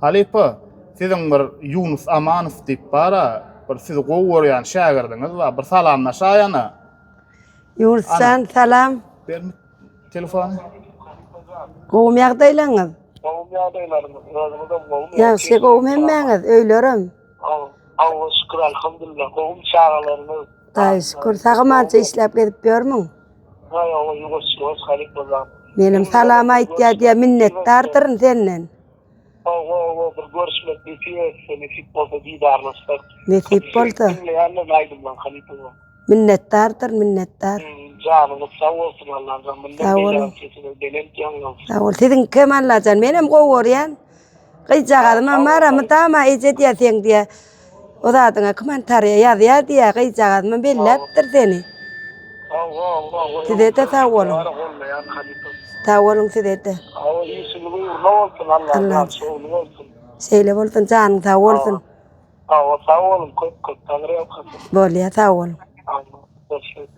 Halypa, siziň bir Ýunus Amanow diýip bar-a, bir sizi gowy görýän şägirdiňiz bar, bir salamlaşaýana. Ýunus jan, salam. Ber telefony. Gowumy ýagdaýlaryňyz? Gowumy ýagdaýlaryňyz? Özüňizem gowumy? Ýagşy, gowumy hemmäňiz, öýlerem? Hawa, şükür, alhamdulillah. Gowumy çagalaryňyz? Hudaýa şükür, sag-amança işläp gezip ýörmüň? Hawa, ýuwaş ýuwaş halypa jan. Menem salam aýtýar diýýär, minnetdardyryn senden. Hawa, hawa, bir görüşmek nesip etse, nesip bolsa didarlaşsak. Nesip bolsa. Diňleýänler aýdymlaň halypa jan. Minnetdardyr, minnetdar. Janyňyz sag bolsun Allajan, mundan Sag boluň. beýläk sesiňiz belent ýaňlansyn. Sag bol. Siziňkem Allajan, menem gowy görýän. Gyzjagazymam bar, mydama eje diýýär seň diýýär. O zadyňa kommentariýa ýazýar diýýär, gyzjagazymam belläpdir seni. Hawa, hawa. Size-de sag boluň. Gollaýan halypa. Sag boluň size-de. Hawa, işiňiz ugruna bolsun Allajan, şowly bolsun. Şeýle bolsun, janyň sag bolsun. Hawa, sag boluň köp köp, Taňryýalkasyn. Bolýar, sag boluň. Hawa, görüşmek.